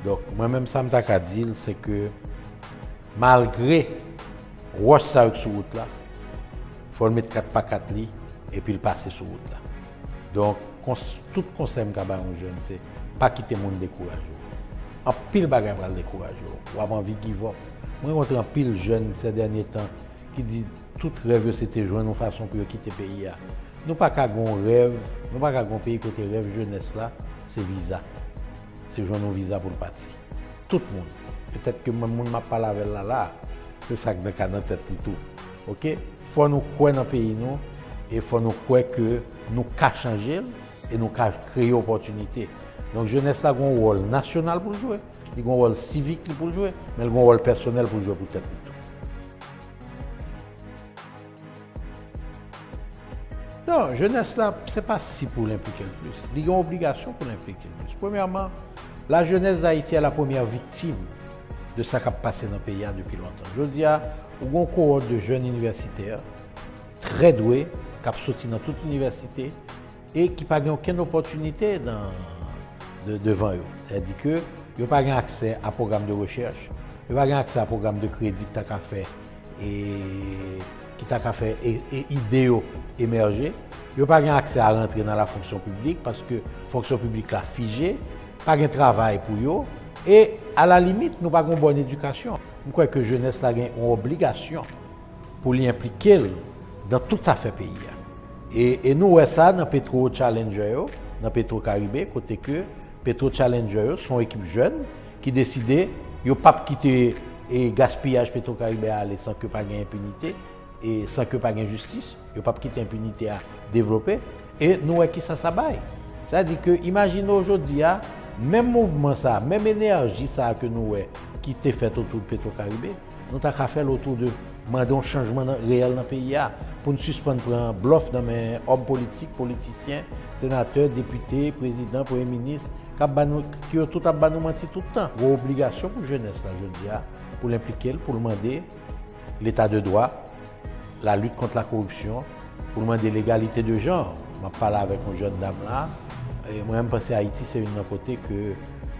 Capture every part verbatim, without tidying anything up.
Donk, mwen menm sa m ta ka di l, se ke malgre wòch sa yo k sou wout la, fò l met kat pa kat li, epi l pase sou wout la. Donk, kons, tout konsèy m ka ba yon jèn, se pa kite moun dekouraje w. Anpil bagay pral dekouraje w. W ap anvi give up. Mwen rankontre anpil jèn sè dènye tan ki di tout rèv yo se te jwenn yon fason pou yo kite peyi a. Nou pa ka gen yon rèv, nou pa ka gen yon peyi kote rèv jenès la se viza. Se jwenn yon viza pou l pati. Tout moun. Petèt ke menm moun m ap pale avè l la la, se sa k nan ka nan tèt li tou. Oke? Fò nou kwè nan peyi nou e fò nou kwè ke nou ka chanje l e nou ka kreye opòtinite. Donk, jenès la gen yon wòl nasyonal pou l jwe, li gen yon wòl sivik li pou l jwe, men l gen yon wòl pèsonèl pou l jwe pou tèt li tou. Non, jenès la, se pa si pou l enplike l plis. Li gen obligasyon pou l enplike l plis. Premyèman, la jeunesse d'Haïti est la première victime de sa k ap pase nan peyi a depi lontan. Jodi a, ou gen yon kowòt de jèn inivèsitè trè dwe k ap soti nan tout inivèsite e ki pa gen okenn opòtinite nan, de, devan yo. Sètadi ke yo pa gen aksè a pwogram de rechèch, yo pa gen aksè a pwogram de kredi ki ta ka fè e ki ta ka fè e, e ide yo emèje. Yo pa gen aksè a rantre nan la fonksyon piblik paske fonksyon piblik la fije, pa gen travay pou yo e, a la limit, nou pa gen yon bòn edikasyon. M kwè ke jenès la gen yon obligasyon pou li enplike l nan tout zafè peyi a. E, e nou wè sa nan Petro Challenger yo, nan Petro Caribe, kote ke Petro Challenger yo se yon ekip jèn ki deside yo p ap kite e gaspiyaj Petro Caribe a ale san ke pa gen enpinite e san ke pa gen jistis. Yo p ap kite enpinite a devlope. E nou wè kisa sa bay. Sa di ke, imajine w jodi a, menm mouvman sa, menm enèji sa ke nou wè ki te fèt otou de Petro Caribe, nou ta ka fè l otou de mande yon chanjman nan, reyèl nan peyi a, pou n sispann pran blòf nan men òm politik, politisyen, senatè, depite, prezidan, premye minis, k ap ba nou, ki yo tout ap ba nou manti tout tan. Gen obligasyon pou jenès la jodi a, pou l enplike l, pou l mande leta de dwa, la lutte contre la corruption, pou l mande legalite de jan. M ap pale avèk yon jèn dam la. E mwen, m panse Ayiti se youn nan kote ke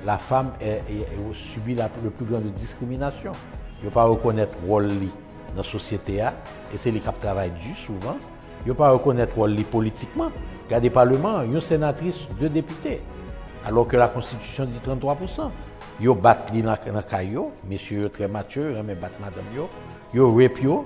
la femme est, est, est subi la, le plus grand de discrimination. Yo pa rekonèt wòl li nan sosyete a, e se li k ap travay di souvan. Yo pa rekonèt wòl li politikman. Gade paleman an, yon senatris, de depite. Alò ke la konstitisyon di tranntwa pousan. Yo bat li nan, nan kay yo, mesye yo trè matye, yo renmen bat madanm yo, yo rape yo.